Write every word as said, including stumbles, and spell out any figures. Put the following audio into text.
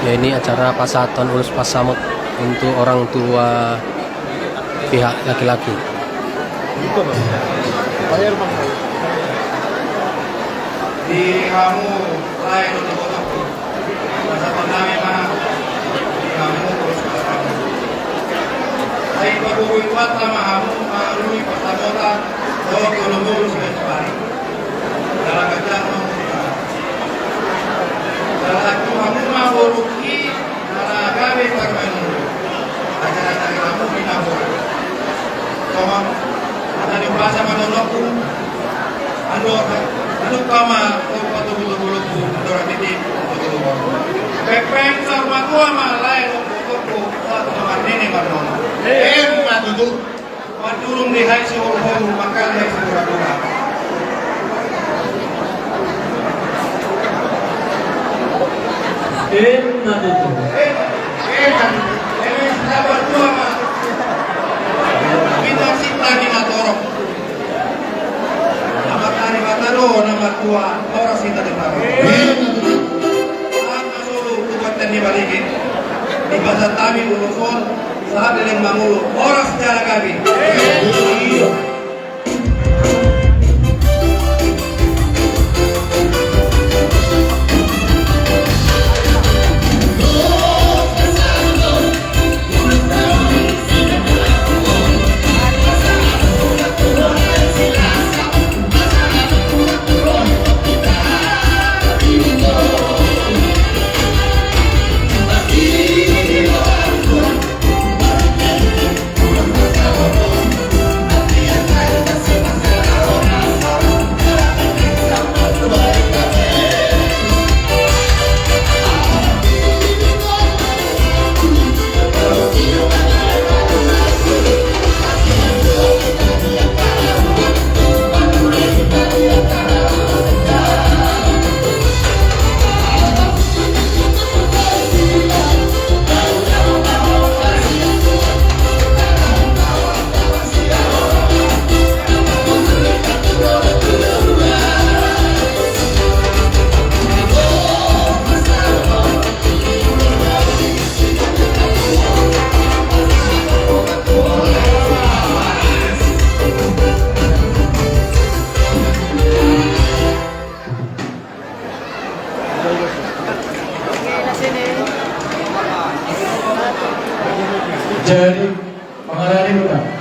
Ini acara pasahaton ulos pansamot untuk orang tua pihak laki-laki. Di hamu lae dohot ibotoku, pasahaton nami ma di hamu ulos pansamot. Sai pagogoi Tuhanta ma hamu mangalului pansamotan dohot ulos-ulos sian Tuhan i. Jala ganjang ma umur. Jala tu hamu ma borungki na gabe parumaen. Acara-acara hamu di na boi. Songon na niumpasa ma dohononku. Ando, ando kama, ando patubu-tubu-tubu, ando ramitik, patubu-tubu. Pepeng saur matua ma lae dohot ibotoku, sahat tu marnini marnono. Emma tutu. Mandurung di hai sihol-hol, mangkatai sihol-hol. Emma tutu. Emma tutu. Emma tutu. Emma tutu. Bintang sintang ni matorok. Nama tari mata do, nama tua, orang sintang di taro. Emma tutu. Angka solu, kubatan ni baligi. Di pasar tami, ulos on. Sahat leleng mangolu, horas jala gabe. Jadi, mangarani uta.